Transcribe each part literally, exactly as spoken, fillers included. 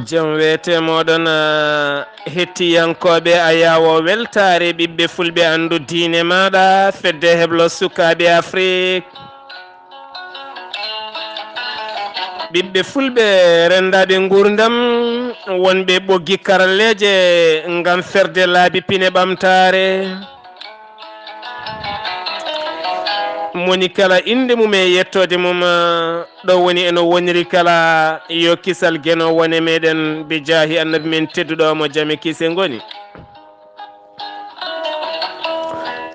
Jam weete mooɗon, ah, hettiyankooɓe Ayaawo Weltaare, ɓiɓɓe fulɓe, anndu diine maaɗa, fedde heblo sukaaɓe Afrik. Ɓiɓɓe fulɓe renndaaɓe nguurndam, wonɓe ɓoggi karalleeje ngam ferde laabi pine ɓamtaare. Moni kala innde mum e yettoode mum, ɗo woni eno woniri kala, yo kisal Geno wone meɗen, bi jaahi Annabi men tedduɗo mo jam e kiise ngoni.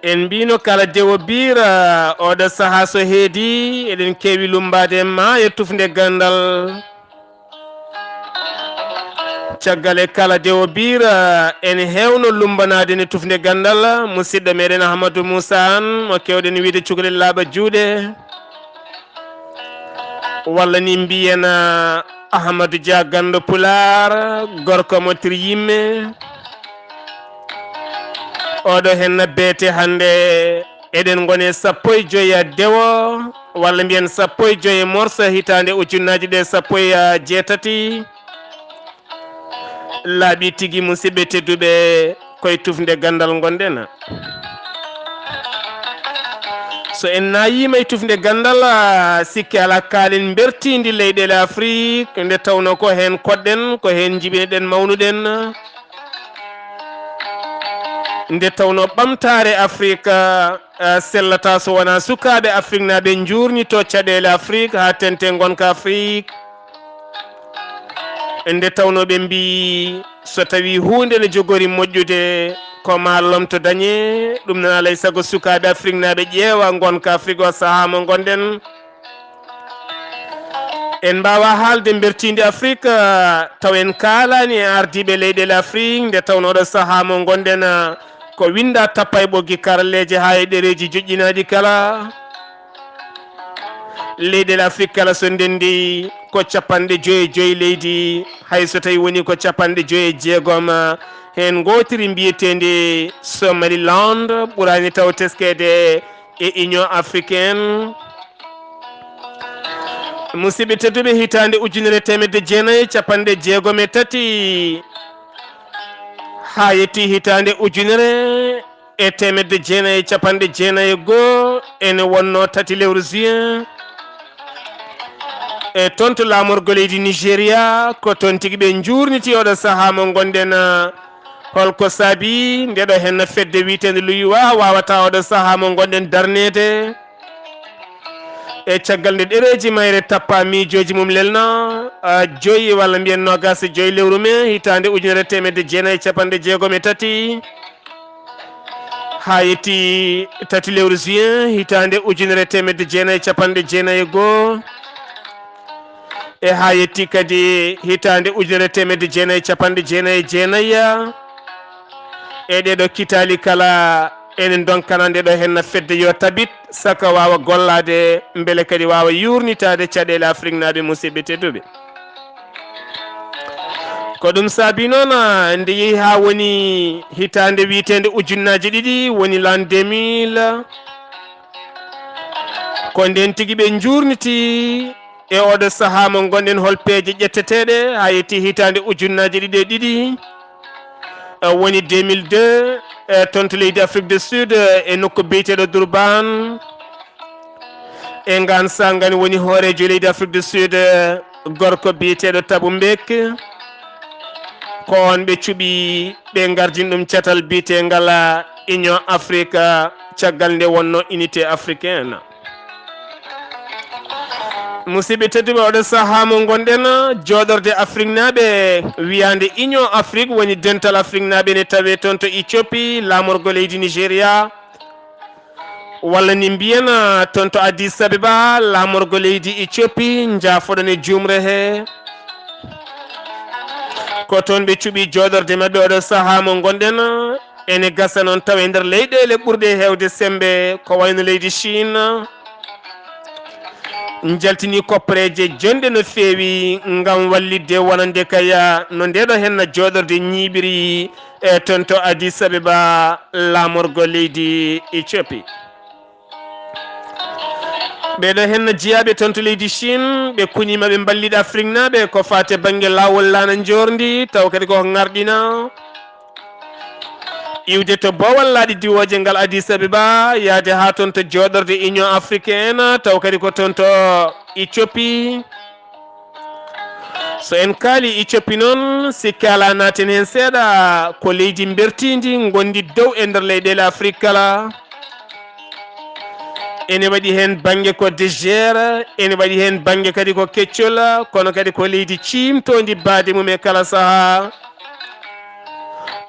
En mbino kala dewo biira, oɗo sahaa so heedi, eɗen keewi lummbaade maayo tufnde ganndal. Caggal e kala dewo biira, en heewno lummbanaade ne tufnde ganndal, musidɗo meɗen Ahmadou Moussa Anne, mo keewɗen wiyde Cukalel Laaɓa Juuɗe. Walla ni mbiyen, ah, Ahmadou Dia Ganndo Pulaar, gorko mo tir yimme. Oɗo henna beete hannde eɗen ngone sappo e joyi dewo, walla mbiyen sappo e joyi morso hitaande ujunnaaji ɗe sappo e jeetati. Laaɓi tigi, musidɓe tedduɓe, koye tufnde ganndal ngonɗen. So en naayiima e tufnde ganndal, ah, sikke alaa kaalen mbertiindi leyɗeele Afrik, nde tawnoo ko heen koɗɗen, ko heen njibinoɗen, mawnuɗen. Nde tawnoo ɓamtaare Afrik, ah, sellataa so wonaa sukaaɓe Afriknaaɓe njuurnitoo caɗeele Afrik haa teeŋti ngonka Afrik. Nde tawnoo ɓe mbiyi, so tawii huunde ne jogori moƴƴude, ko maa lomto dañee, ɗum noon alaa e sago sukaaɓe Afriknaaɓe ƴeewa ngonka Afrik o sahaa mo ngonɗen. En mbaawaa haalde mbertiindi Afrik, ah, taw en kaalaani e ardiiɓe leyɗeele Afrik, nde tawnoo ɗo sahaa mo ngonɗen, ah, ko winndaa tappa e ɓoggi karalleeje haa e ɗereeji joƴƴinaaɗi kala. Leyɗeele Afrik kala so ndenndi ko capanɗe joyi e joyi leydi, hay so tawii woni ko capanɗe joyi e jeegom, ah, heen ngootiri mbiyeteendi Somaliland ɓuraani taw teskeede e Union Africaine. Musidɓe tedduɓe, hitaande ujunere teemedde jeenayi e capanɗe jeegom e tati haa yetti hitaande ujunere e teemedde jeenayi e capanɗe jeenayi e goo, ene wonnoo tati lewru juin. E toon to laamorgo leydi Nigeria, ko toon tigi ɓe njuurniti oɗo sahaa mo ngonɗen. Holko saabi nde ɗo henna fedde wiyeteende Luyiwa waawataa oɗo sahaa mo ngonɗen darneede? E caggal nde ɗereeji mayre tappa miijooji mum lelna, ah, joyi walla mbiyen noogaas e joyi lewru mee hitaande ujunere teemedde jeenayi e capanɗe jeegom e tati, haa yetti tati lewru juin hitaande ujunere teemedde jeenayi e capanɗe jeenayi e goo, e haa yetti kadi hitaande ujunere teemedde jeenayi e capanɗe jeenayi e jeenayi. E ɗeeɗo kitaali kala, ene ndonkana nde ɗo henna fedde yo tabit, saka waawa gollaade, mbele kadi waawa yuurnitaade caɗeele Afriknaaɓe, musidɓe tedduɓe. Ko ɗum saabi noon, ah, nde yehi haa woni hitaande wiyeteende ujunnaaji ɗiɗi, woni l'an deux mille. Ko ndeen tigi ɓe njuurniti e oɗo sahaa mo ngonɗen, hol peeje ƴetteteeɗe haa yetti hitaande ujunnaaji ɗiɗi e ɗiɗi, eh, woni deux mille deux, eh, toon to leydi Afrique du Sud, eh, e nokku biyeteeɗo Durban. E ngaan saanga ni woni hooreejo leydi Afrique du Sud, eh, gorko biyeteeɗo Thabo Mbeki. Ko oon ɓe cuɓi, ɓe ngardini ɗum catal biyeteengal, ah, Union Afrique, ah, caggal nde wonnoo Unité Africaine. Musidɓe tedduɓe, oɗo sahaa mo ngonɗen, jooɗorde Afriknaaɓe, wiyaande Union Afrique, woni dental Afriknaaɓe, ne tawee toon to Éthiopie, laamorgo leydi Nigeria, walla ni mbiyen, ah, toon to Addis Abeba, laamorgo leydi Éthiopie, njaafoɗon e juumre he. Ko toon ɓe cuɓi jooɗorde maɓɓe oɗo sahaa mo ngonɗen, Ene gasa noon tawa e nder leyɗeele ɓurɗe heewde semmbe ko wayno leydi Chine, njaltini kopporeeje jonɗe no feewi ngam wallitde wonande kaya no ndeeɗo henna jooɗorde ñiiɓiri e toon to Addis Abeba, laamorgo leydi Ethiopie. Ɓeeɗo henna jiyaaɓe toon to leydi Chine, ɓe kuniima ɓe mballita Afriknaaɓe ko faati e bannge laawol laana njoorndi, tawa kadi koko ŋarɗina. Iwde to boowal laaɗe diwooje ngal Addis Abeba, yahde haa toon to jooɗorde Union Africaine, tawa kadi ko toon to Ethiopie. So en kaali Ethiopie noon, sikke alaa naaten heen seeɗa, ko leydi mbertiindi, ngonndi dow e nder leyɗeele Afrik kala. Ene waɗi heen bannge ko désert, ene waɗi heen bannge kadi ko keccol, kono kadi ko leydi ciimtoondi baade mum e kala sahaa.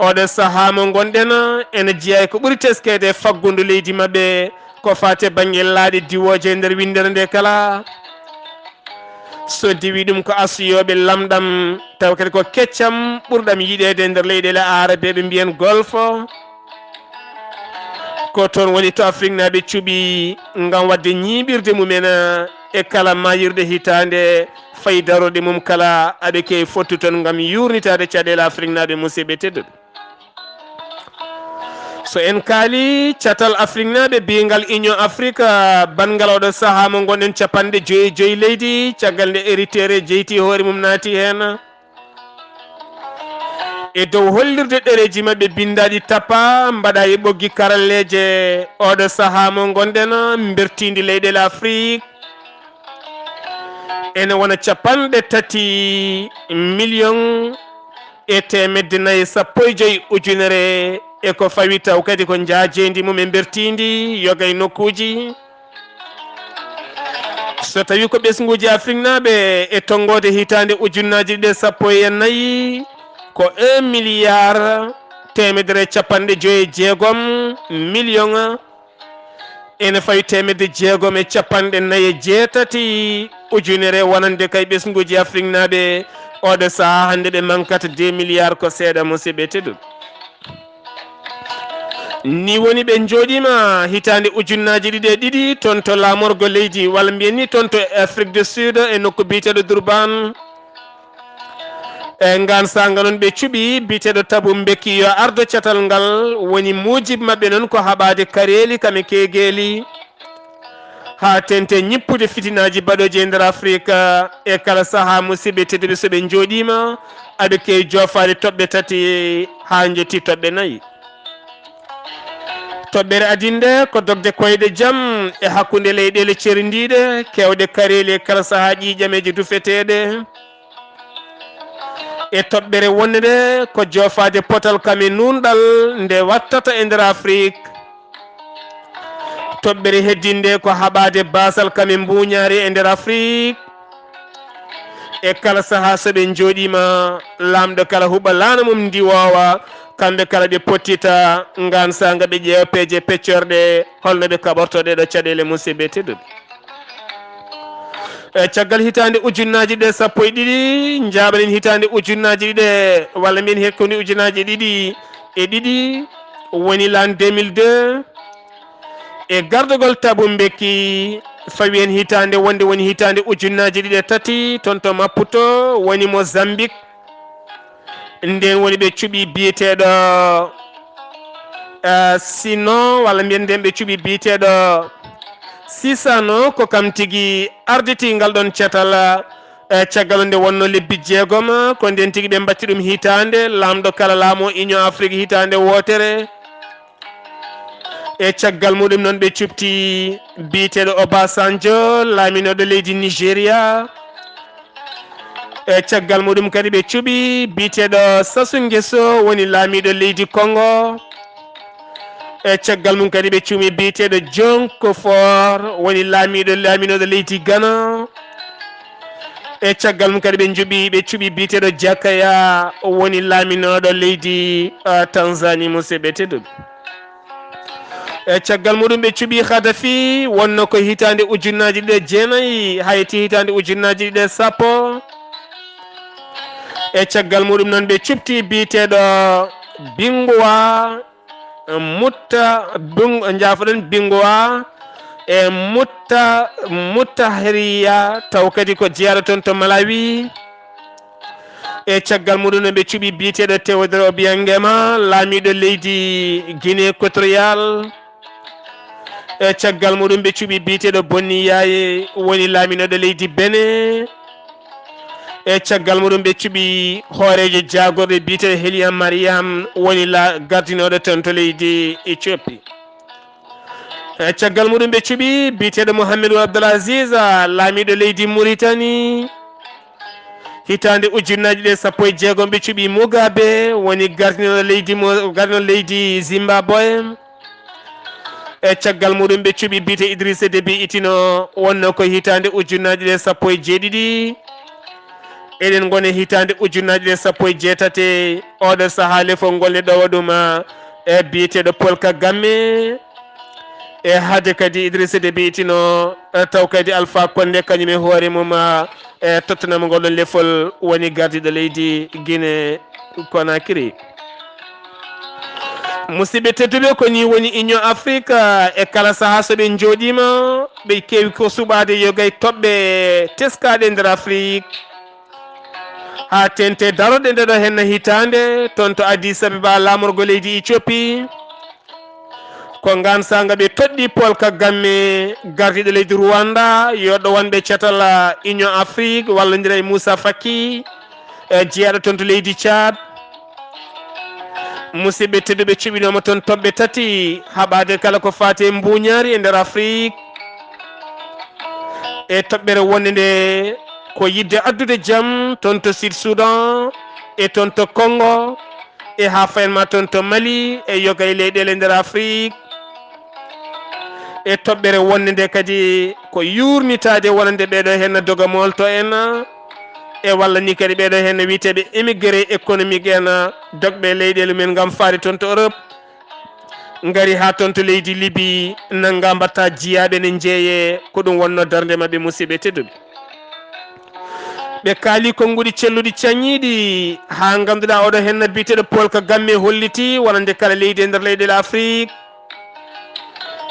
Oɗo sahaa mo ngonɗen, ene jeyaa e ko ɓuri teskeede e faggundu leydi maɓɓe, ko faati e bannge laaɗe diwooje e nder winndere nde kala. So diwi ɗum ko asiyooɓe lamɗam, tawa kadi ko keccam ɓurɗam yiɗeede e nder leyɗeele aarabeeɓe mbiyen Golfo. Ko toon woni to Afriknaaɓe cuɓi ngam waɗde ñiiɓirde mumen e kala maayirɗe hitaande, fayi darorɗe mum kala aɓe keewi fottu toon ngam yuurnitaade caɗeele Afriknaaɓe, musidɓe tedduɓe. So en kaali catal Afriknaaɓe biyngal Union Afrique, banngal oɗo sahaa mo ngonɗen capanɗe joyi e joyi leydi, caggal nde Eritrea jeyti hoore mum naati heen. E dow hollirde ɗereeji maɓɓe binndaaɗi tapa, mbaɗa e ɓoggi karalleeje oɗo sahaa mo ngonɗen, mbertiindi leyɗeele Afrik ene wona capanɗe tati miliyoŋ e teemedde nayi sappo e joyi ujunere e ko fawi taw kadi ko njaajeendi mum e mbertiindi yoga e nokkuuji. So tawi ko ɓesnguuji Afriknaaɓe e tonngoode hitaande ujunnaaji ɗiɗi e sappo e nayi, ko un milliard teemedere capanɗe joyi e jeegom miliyoŋ, ene fawi teemedde jeegom e capanɗe nayi e jeetati ujunere, wonande kay ɓesnguuji Afriknaaɓe oɗo sahaa hannde ɓe mankata deux milliards ko seeɗa, musidɓe tedduɓe. Ni woni ɓe njooɗiima hitaande ujunnaaji ɗiɗi e ɗiɗi toon to laamorgo leydi, walla mbiyen ni toon to Afrique du Sud e nokku biyeteeɗo Durban. E ngaan saanga noon ɓe cuɓi biyeteeɗo Tabu Mbeki yo ardo catal ngal, woni muujib maɓɓe noon ko haɓaade kareeli kam e keegeeli. Haa teeŋti ñippude fitinaaji baɗooji e nder Afrik e kala sahaa, musidɓe tedduɓe, so ɓe njooɗiima, aɓe keewi joofaade toɓɓe tati haa njetti toɓɓe nayi. Toɓɓere adinde ko dogde koyɗe jam e hakkunde leyɗeele cerndiiɗe, keewɗe kareeli e kala sahaa ƴiiƴameeje dufeteeɗe. E toɓɓere wonnde ko joofaade potal kam e nuunɗal nde wattata e nder Afrik. Toɓɓere heddinde ko haɓaade baasal kam e mbuuñaari e nder Afrik. E kala sahaa so ɓe njooɗiima, laamɗo kala huɓa laana mum ndiwoowa, kamɓe kala ɓe pottita ngaan saanga ɓe ƴeewa peeje peccorɗe holno ɓe kaɓorto ɗeeɗo caɗeele, musidɓe tedduɓe. E caggal hitaande ujunnaaji ɗe sappo e ɗiɗi, njaaɓanen hitaande ujunnaaji ɗiɗi, walla mbiyen hakkunde ujunnaaji ɗiɗi e ɗiɗi, woni l'an deux mille deux. E gardagol Tabu Mbeki, fawi en hitaande wonde woni hitaande ujunnaaji ɗiɗi e tati, toon to Maputo, woni Mozambique. Ndeen woni ɓe cuɓi biyeteeɗo, eh, Sino, walla mbiyen ndeen ɓe cuɓi biyeteeɗo Sisano, ko kam tigi arditi ngal ɗoon catal, eh, caggal nde wonnoo lebbi jeegom, ko ndeen tigi ɓe mbatti ɗum hitaande, laamɗo kala laamu Union Afrique hitaande wootere. E caggal muɗum noon ɓe cuɓti biyeteeɗo Obasanjo, laaminooɗo leydi Nigeria. E caggal muɗum kadi ɓe cuɓi biyeteeɗo Sassou Nguesso, woni laamiiɗo leydi Congo. E caggal mum kadi ɓe cuɓi biyeteeɗo John Kufuor, woni laamiiɗo, laaminooɗo leydi Ghana. E caggal mum kadi ɓe njuɓi, ɓe cuɓi biyeteeɗo Jakaya, woni laaminooɗo leydi, ah, Tanzanie, musidɓe tedduɓe. E caggal muɗum ɓe cuɓi Khadafi, wonno ko hitaande ujunnaaji ɗiɗi e jeenayi, hayti hitaande ujunnaaji ɗiɗi e sappo. E caggal muɗum noon ɓe cuɓti biyeteeɗo Binguwa, mutta bing-, njaafoɗen Bingoa e mutta, Muttahiriya, taw kadi ko jeyaaɗo toon to Malawi. E caggal muɗum ɓe cuɓi biyeteeɗo Théodore Obiang Nguema, laamiiɗo leydi Guinée Équatoriale. E caggal muɗum ɓe cuɓi biyeteeɗo Bonni Yaye, woni laaminiiɗo leydi Benin. E caggal muɗum ɓe cuɓi hooreejo jaagorɗe biyeteeɗo Helian Mariam, woni la gardinooɗo toon to leydi Éthiopie. E caggal muɗum ɓe cuɓi biyeteeɗo Mohamed Wul Abdul Aziz, laamiiɗo leydi Mauritanie. Hitaande ujunnaaji ɗiɗi e sappo e jeegom ɓe cuɓi Mugabe, woni gardinooɗo leydi mo, gardinooɗo leydi Zimbabwe. E caggal muɗum ɓe cuɓi biyete Idrissa Déby Itno, wonno ko hitaande ujunnaaji ɗiɗi e sappo e jeeɗiɗi. Eɗen ngoni hitaande ujunnaaji ɗiɗi e sappo e jeetati, oɗo sahaa lefol ngol ne ɗowa ɗum, e biyeteeɗo Paul Kagame. E hade kadi Idrissa Déby Itno, e taw kadi Alpha Condé kañum e hoore mum, e tottanama ngol ɗon lefol woni gardiiɗo leydi Guinée Conakry. Musidɓe tedduɓe, ko ni woni Union Afrique, e kala sahaa so ɓe njooɗiima, ɓe keewi ko suɓaade yogay toɓɓe teskaaɗe nder Afrique. Haa teeŋti darorɗe nde ɗo henna hitaande, toon to Addis Abeba, laamorgo leydi Ethiopie. Ko ngaan saanga ɓe toɗɗi Paul Kagame, gardiiɗo leydi Rwanda, yo ɗowanɓe catal Union Afrique, wallondira e Moussa Faki, e jeyaaɗo toon to leydi Tchad. Musidɓe tedduɓe, cuɓinooma toon toɓɓe tati, haɓaade kala ko faati e mbuuñaari e nder Afrique. E toɓɓere wonde nde ko yiɗde addude jam toon to Sud Soudan, e toon to Congo, e haa fayen ma toon to Mali, e yoga e leyɗeele nder Afrique. E toɓɓere wonde nde kadi ko yuurnitaade wonande ɓeeɗo heen doga moolto en, e walla ni kadi ɓeeɗo heen wiyeteeɓe émigré économique en, dogɓe leyɗeele men ngam faade toon to Europe. Ngari haa toon to leydi Libi, nannga mbatta jiyaaɓe ne njeeye, ko ɗum wonno darnde maɓɓe, musidɓe tedduɓe. Ɓe kaali konnguɗi celluɗi cañiiɗi, haa ngannduɗaa oɗo henna biyeteeɗo Paul Kagame holliti wonande kala leydi e nder leyɗeele Afrik,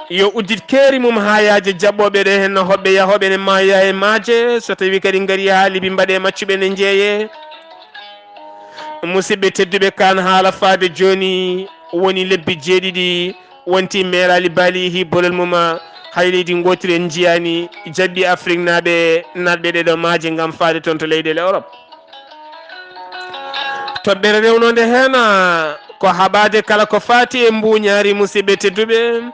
yo uddit keeri mum haa yaaja jaɓɓooɓe ɗo henna hoɓɓe yahooɓe ne maaya e maaje, so tawii kadi ngari haa Libi mbaɗe maccuɓe ne njeeye. Musidɓe tedduɓe, kaan haala faade jooni woni lebbi jeeɗiɗi wonti meeraali baali yehi bolol mum, hay leydi ngootiri en njiyaani jaɓɓi Afriknaaɓe naatɓe ɗeɗo maaje ngam faade toon to leyɗeele Europe. Toɓɓere rewnonde heen ko haɓaade kala ko faati e mbuuñaari, musidɓe tedduɓe.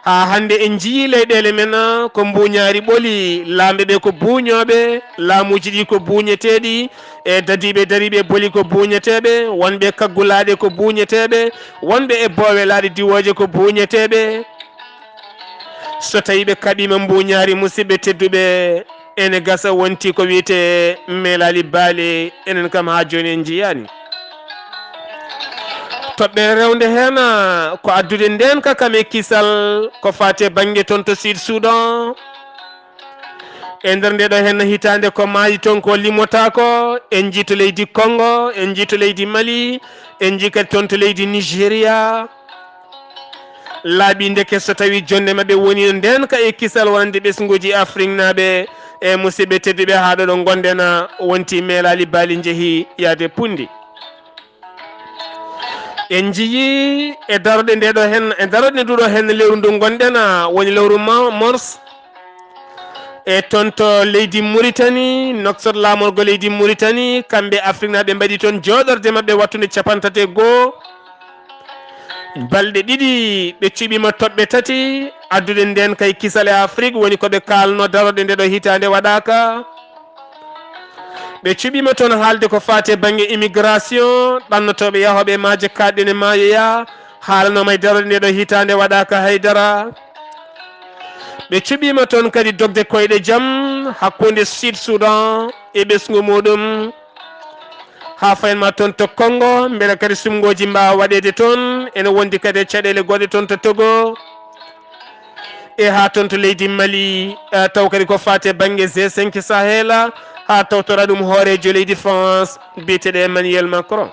Haa hannde en njiyii leyɗeele men ko mbuuñaari ɓoli, laamɓe ɓe ko buuñooɓe, laamuuji ɗi ko buuñeteeɗi, e dadiiɓe dariiɓe boli ko buuñeteeɓe, wonɓe kaggulaaɗe ko buuñeteeɓe, wonɓe e boowe laaɗe diwooje ko buuñeteeɓe. So tawii ɓe kaɓiima mbuuñaari, musidɓe tedduɓe, ene gasa wonti ko wiyetee meelaali baali, enen kam haa jooni en njiyaani. Toɓɓere rewnde heen ko addude ndeenka kam e kisal ko faati e bannge toon to Sud Soudan. E nder nde ɗo heen hitaande ko maayi toon ko limotaako, en njii to leydi Congo, en njii to leydi Mali, en njii kadi toon to leydi Nigeria. Laaɓi ndeke so tawii jonnde maɓɓe woni no ndeenka e kisal wonande ɓesnguuji Afriknaaɓe, e musidɓe tedduɓe, haa ɗo ɗo ngonɗen wonti meelaali baali njehi yaade punndi. En njiyii e darorɗe nde ɗo heen, e darorɗe ndu ɗo heen lewru ndu ngonɗen, woni lewru ma-, mars. E toon to leydi Mauritanie, Nouakchott, laamorgo leydi Mauritanie, kamɓe Afriknaaɓe mbaɗi toon jooɗorde maɓɓe wattunde capanɗe tati e goo. Balɗe ɗiɗi ɓe cuɓiima toɓɓe tati, addude ndeenka e kisal e Afrik, woni ko ɓe kaalno darorɗe nde ɗo hitaande waɗaaka. Ɓe cuɓiima toon haalde ko faati e bannge immigration, ɗannotooɓe yahooɓe e maaje kaaɗɗe ne maayoya, haalanooma e darorɗe nde ɗo hitaande waɗaaka hay dara. Ɓe cuɓiima toon kadi dogde koyɗe jam hakkunde Sud Soudan e ɓesngu muɗum. Haa fayen ma toon to Congo, mbele kadi sumngooji mbaawa waɗeede toon, ene wondi kadi e caɗeele goɗɗe toon to Togo. E haa toon to leydi Mali, eh, taw kadi ko faati e bannge G cinq Sahel, haa tawtora ɗum hooreejo leydi France, biyeteeɗo Emmanuel Macron.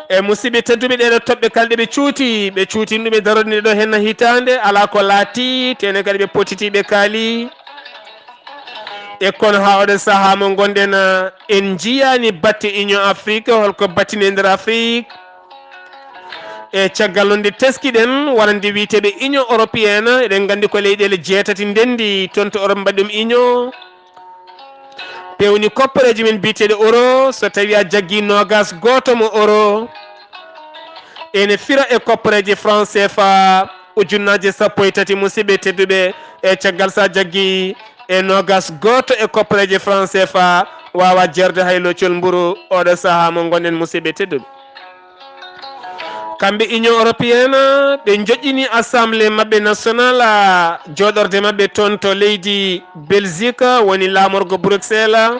E musidɓe tedduɓe, ɗeɗo toɓɓe kalɗe ɓe cuuti, ɓe cuutini ɗum e darorde nde ɗo henna hitaande, alaa ko laati, tene kadi ɓe potiti, ɓe kaali. E kono haa oɗo sahaa mo ngonɗen, en njiyaani batte Union Afrique, holko battini e nder Afrique. E caggal noon nde teskiɗen, wonande wiyeteeɓe Union Européenne, eɗen nganndi ko leyɗeele jeetati ndenndi toon to Europe mbaɗi ɗum Union. Pewni kopporeeji men biyeteeɗo euro, so tawii a jaggii noogaas gooto mo euro, ene fira e kopporeeji franc C F A ujunnaaje sappo e tati, musidɓe tedduɓe. E caggal so a jaggii e noogaas gooto e kopporeeje franc C F A, waawa jeerde hay loocol mburu oɗo sahaa mo ngonɗen, musidɓe tedduɓe. Kamɓe Union Européenne, ɓe njoƴƴini Assemblée maɓɓe national, jooɗorde maɓɓe toon to leydi Belgique, woni laamorgo Bruxelles.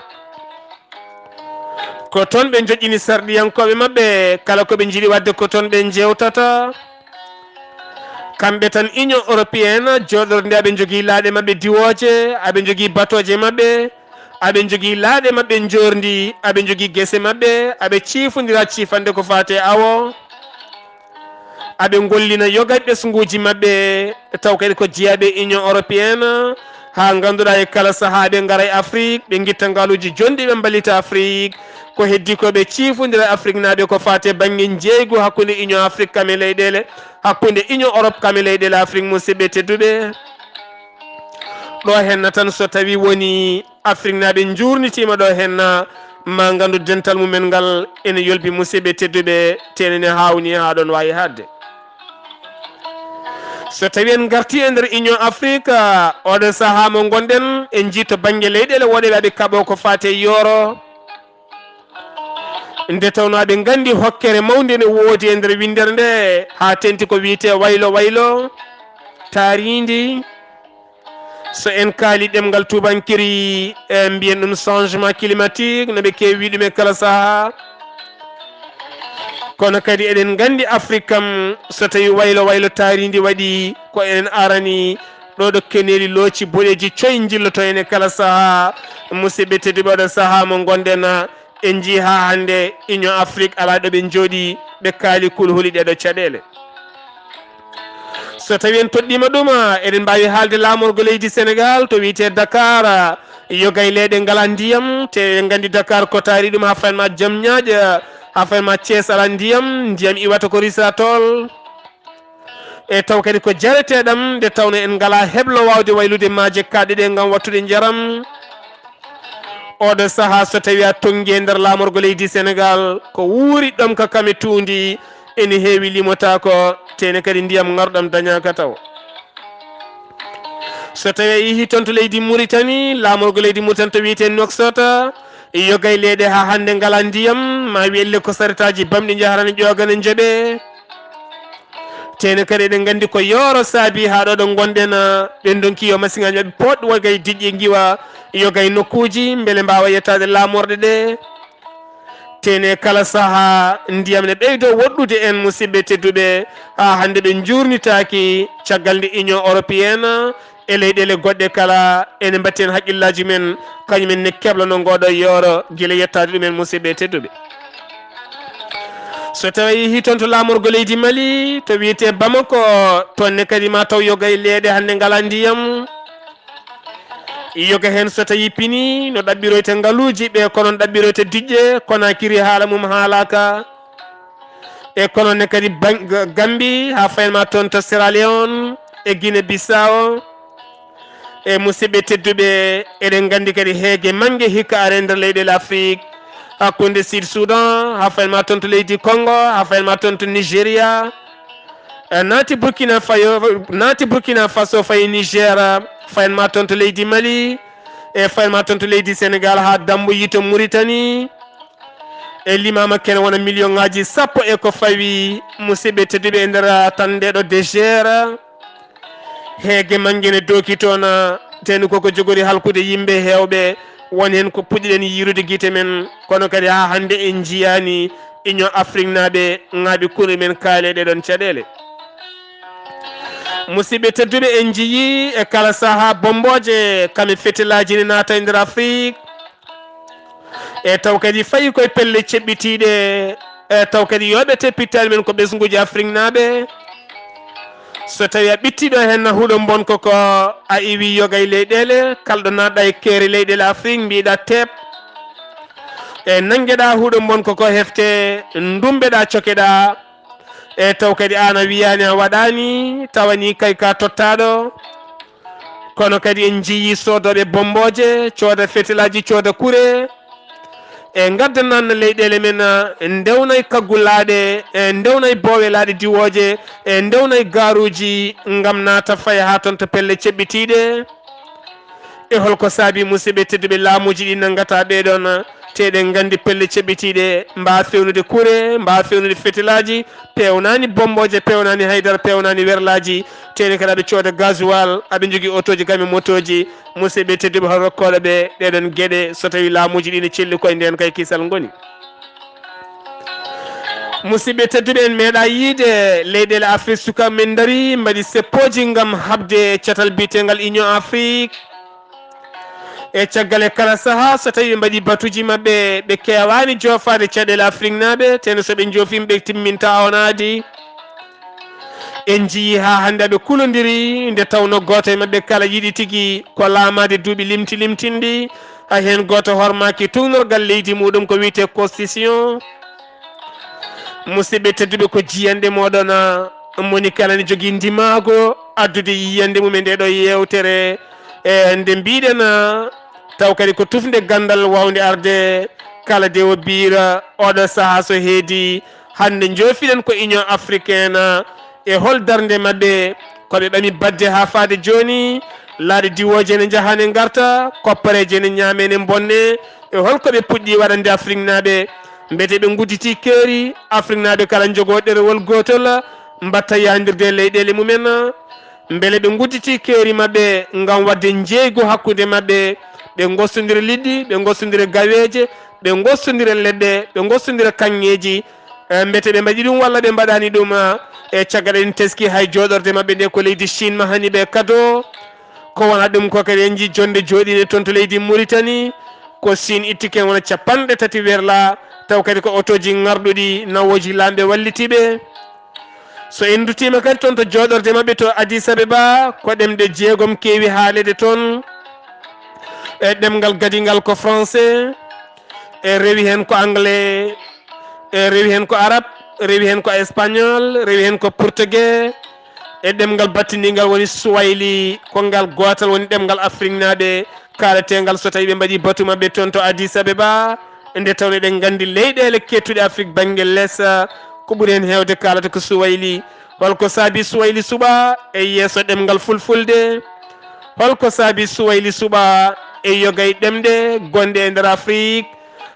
Ko toon ɓe njoƴƴini sarɗiyankooɓe maɓɓe, kala ko ɓe njiɗi waɗde ko toon ɓe njeewtata. Kamɓe tan Union Européenne, jooɗorde nde aɓe njogii laaɗe maɓɓe diwooje, aɓe njogii batooje maɓɓe, aɓe njogii laaɗe maɓɓe njoorndi, aɓe njogii gese maɓɓe, aɓe ciifondira ciifande ko faati e awo. Aɓe ngollina yoga ɓesnguuji maɓɓe, taw kadi ko jeyaaɓe Union Européenne, haa ngannduɗaa e kala sahaa ɓe ngara e Afrique, ɓe ngitta ngaaluuji jonɗi, ɓe mballita Afrique. Ko heddii ko ɓe ciifondira Afrique naaɓe ko faati e bannge njeeygu hakkunde Union Afrique kam e leyɗeele, hakkunde Union Europe kam e leyɗeele Afrique, musidɓe tedduɓe. Ɗo henna tan so tawii woni Afriknaaɓe njuurnitiima ɗo henna, ma nganndu dental mumen ngal ene yolbi, musidɓe tedduɓe, tene ne haawni haa ɗon waawi haaɗde. So tawii en ngartii e nder Union Afrique, oɗo sahaa mo ngonɗen, en njii to bannge leyɗeele woɗeeɓe aɓe kaɓoo ko faati e yooro. Nde tawnoo aɓe nganndi hokkere mawnde ne woodi e nder winndere nde, haa tenti ko wiyetee waylo waylo, taariindi. So en kaali ɗemngal tuubankiri, e, mbiyen ɗum changement climatique, no ɓe keewi wii ɗum e kala sahaa. Kono kadi eɗen nganndi Afrik kam, so tawii waylo waylo taariindi waɗi, ko enen arani ɗo, ɗo keneeli looci boɗeeji coy njilloto en e kala sahaa. Musidɓe tedduɓe, oɗo sahaa mo ngonɗen, en njii haa hannde Union Afrique alaa ɗo ɓe njooɗii, ɓe kaali kulhuli ɗeeɗo caɗeele. So tawii en toɗɗiima ɗum, eɗen mbaawi haalde laamorgo leydi Senegaal to wiyetee Dakar, yoga e leyɗe ngalaa ndiyam, te en nganndi Dakar ko taari ɗum haa fayi ma Diamniadio, haa fayi ma Thiès alaa ndiyam, ndiyam iwata ko Richard Toll. E taw kadi ko jareteeɗam, nde tawnoo en ngalaa heblo waawde waylude maaje kaaɗɗe ɗe ngam wattude njaram. Oɗo sahaa, so tawii a tonngi e nder laamorgo leydi Senegaal, ko wuuri ɗomka kam e tuundi, ene heewi limotaako, tene kadi ndiyam ŋarɗam dañaaka taw. So tawii a yehii toon to leydi Muritani, laamorgo leydi Muritani to wiyetee Nouakchott, yoga e leyɗe haa hannde ngalaa ndiyam, ma wiyee le ko saretaaji bamɗi njahrani ƴoogana njoɓee. Tene kadi eɗen nganndi ko yooro saabii haa ɗo ɗo ngonɗen, ɓe ndonki yo masiŋaaji maɓɓe pooɗ wogay diƴƴe ngiwa yoga e nokkuuji mbele mbaawa yettaade laamorɗe ɗe. Tene kala sahaa ndiyam ne ɓeydo woɗɗude en, musidɓe tedduɓe, haa hannde ɓe njuurnitaaki caggal nde Union Européenne e leyɗeele goɗɗe kala ene mbatti heen haqqillaaji men, kañumen ne keblano ngooɗo yooro gila yettaade ɗumen, musidɓe tedduɓe. So tawii yehii toon to laamorgo leydi Mali, to wiyetee Bamako, toon ne kadi ma taw yoga e leyɗe hannde ngalaa ndiyam. Yoga heen so tawii pinii, no ɗaɓɓiroyta ngaluuji ɓe, ko noon ɗaɓɓiroyta diƴƴe, Konaakiri haala mum haalaaka. E kono ne kadi ban-, Gambi, haa fayi ma toon to Sierra Leone, e Guinée Bissau. E musidɓe tedduɓe, eɗen nganndi kadi heege mannge hikka are nder leyɗeele Afrik, hakkunde Sud Soudan, haa fayi ma toon to leydi Congo, haa fayi ma toon to Nigeria. E naati Burkina Fayo, naati Burkina Faso, fayi Niger, fayi ma toon to leydi Mali, e fayi ma toon to leydi Senegal, haa Dambuyi to Mauritanie. E limaama kene wona miliyoŋaaji sappo e ko fawi, musidɓe tedduɓe, e nder tan ndeeɗo désert. Heege mannge ne dooki toon, teni koko jogori halkude yimɓe heewɓe, won heen ko puɗɗiɗen yiirude gite men, kono kadi haa hannde en njiyaani Union Afrique naaɓe ŋaaɓi kuuɗe men kaale ɗee ɗoon caɗeele. Musidɓe tedduɓe, en njiyii e kala sahaa bommbooje kam e fetelaaji ne naata e nder Afrik. E taw kadi fayi koye pelle ceɓɓitiiɗe, E taw kadi yooɓete pittaali men ko ɓesnguuji Afrik naaɓe. So tawi a ɓitti ɗo heen na huɗo mbon ko ko a iwi yoga e leyɗeele, kalɗo naatɗa e keeri leyɗeele Afrik, mbiɗa teep. E nanngeɗa huɗo mbon ko ko hefte, ndumbeɗa cokeɗa. E taw kadi aan a wiyaani a waɗaani, tawani kay ka tottaaɗo. Kono kadi en njiyi soodooɓe bommbooje, cooda fetelaaji, cooda kure. E ngadda nanna leyɗeele men, ndewnay kaggulaaɗe, e ndewnay boowelaaɗe diwooje, e ndewnay gaaruuji ngam naata faya haa toon to pelle ceɓɓitiiɗe. E holko saabi musidɓe tedduɓe laamuuji ɗi nanngata ɓee ɗoon, te eɗen nganndi pelle ceɓɓitiiɗe mbaa fewnude kure, mbaa fewnude fetelaaji, peewnaani bommbooje, peewnaani haydara, peewnaani werlaaji, te ene kadi aɓe cooda gasoil, aɓe njogii otooji kam e motooji. Musidɓe tedduɓe, hol rokkooɗo ɓe ɗee ɗoon geɗe so tawii laamuuji ɗi ne celli koye ndeen kay kisal ngoni? Musidɓe tedduɓe, en meeɗa yiide leyɗeele Afrik sukaaɓe men ndarii mbaɗi seppooji ngam haɓde catal biyeteengal Union Afrique. E caggal e kala sahaa, so tawii ɓe mbaɗii batuuji maɓɓe, ɓe keewaani joofaade caɗeele Afrik naaɓe, teno so ɓe njoofii ɓe timminta onaadi. En njiyii haa hannde aɓe kulondiri, nde tawnoo gooto e maɓɓe kala yiɗi tigi ko laamaade duuɓi limti limtinɗi, hay heen gooto hormaaki tuugnorgal leydi muuɗum ko wiyetee constitution. Musidɓe tedduɓe, ko jiyanɗe mooɗon, moni kala ne jogii ndimaagu addude yiyannde mum e ndee ɗoo yeewtere. E nde mbiɗen, taw kadi ko tufnde ganndal waawnde arde kala dewo biir, oɗo sahaa so heedi, hannde njoofiɗen ko Union Africaine. E hol darnde maɓɓe? Ko ɓe ɓami baɗde haa faade jooni, laaɗe diwooje ne njaha ne ngarta, koppareeje ne ñaame ne mbonne. E holko ɓe puɗɗi waɗande Afrik naaɓe? Mbete ɓe ngudditii keeri, Afrik naaɓe kala njogoo ɗerewol gootol, mbaɗta yaandirde e leyɗeele mumen? Mbele ɓe ngudditii keeri maɓɓe ngam waɗde njeeygu hakkunde maɓɓe, ɓe ngostondira liɗɗi, ɓe ngostondira gaweeje, ɓe ngostondira leɗɗe, ɓe ngostondira kaŋŋeeji? E mbete ɓe mbaɗi ɗum walla ɓe mbaɗaani ɗum? E caggal eɗen teskii hay jooɗorde maɓɓe nde ko leydi Chine mahani ɓe kado. Ko wona ɗum ko kadi en njii jonnde jooɗiinde toon to leydi Mauritanie, ko Chine itti ken wona capanɗe tati werla, taw kadi ko otooji ŋarɗuɗi, nawooji laamɓe wallitiiɓe. So en nduttiima kadi toon to jooɗorde maɓɓe to Addis Abeba, ko ɗemɗe jeegom keewi haaleede toon. E ɗemngal gadingal ko français, e rewi heen ko anglais, e rewi heen ko arab, rewi heen ko espagnol, rewi heen ko portugais. E ɗemngal battindiingal woni Swahili, ko ngal gootal woni ɗemngal Afriknaaɓe kaaleteengal so tawii ɓe mbaɗii batu maɓɓe toon to Addis Abeba. Nde tawnoo eɗen nganndi leyɗeele keettuɗe Afrik bannge les, ko ɓuri heen heewde kaalata ko Swahili. Holko saabii Swahili suɓaa e yeeso ɗemngal fulfulde? Holko saabii Swahili suɓaa e yoga e ɗemɗe gonɗe e nder Afrik?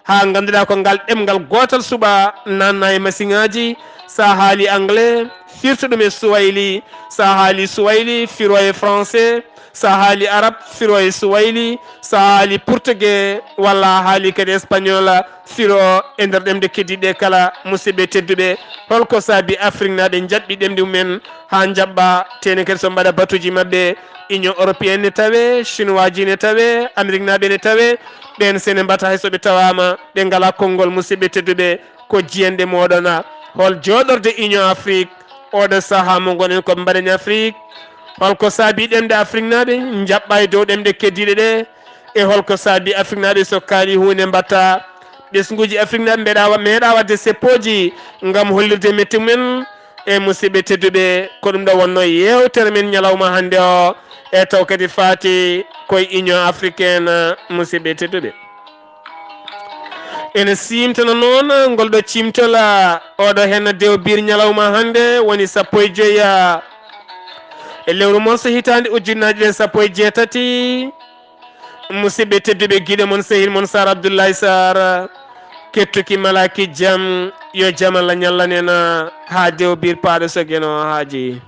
Haa ngannduɗaa ko ngal ɗemngal gootal suɓaa naatna e masiŋaaji. So a haalii anglais, firtu ɗum e Swahili. So a haalii Swahili, firo e français. So a haalii arab, firo e Swahili. So a haalii portugais, walla a haalii kadi espagnol, firo e nder ɗemɗe keddiiɗe kala. Musidɓe tedduɓe, holko saabii Afriknaaɓe njaɓɓi ɗemɗe mumen haa njaɓɓa, tene kadi so mbaɗa batuuji maɓɓe? Union européenne ne tawee, chinois ji ne tawee, Ameriknaaɓe ne tawee, ɓeen so ne mbata hay so ɓe tawaama, ɓe ngalaa konngol. Musidɓe tedduɓe, ko jiyanɗe mooɗon. Hol jooɗorde Union Afrique oɗo sahaa mo ngonɗen ko mbaɗen Afrique? Holko saabii ɗemɗe Afriknaaɓe njaɓɓa e dow ɗemɗe keddiiɗe ɗe? E holko saabii Afriknaaɓe so kaalii huunde mbaɗta? Ɓesnguuji Afriknaaɓe mbeɗa wa-, meeɗa waɗde seppooji ngam hollirde mette mumen. E musidɓe tedduɓe, ko ɗum ɗo wonnoo yeewtere men ñalawma hannde o, e taw kadi faati koye Union Africaine, musidɓe tedduɓe. Ene siimtana noon ngol ɗo ciimtol, oɗo heen dewo biir ñalawma hannde woni sappo e joyi, e lewru morso hitaande ujunnaaje ɗiɗi e sappo e jeetati. Musidɓe tedduɓe, giɗo mon, sehil mon Sar Abdoulaye Sar, kettuki malaki jam, yo jam Allah ñallan en, haa dewo biir paaɗo so geno haaji.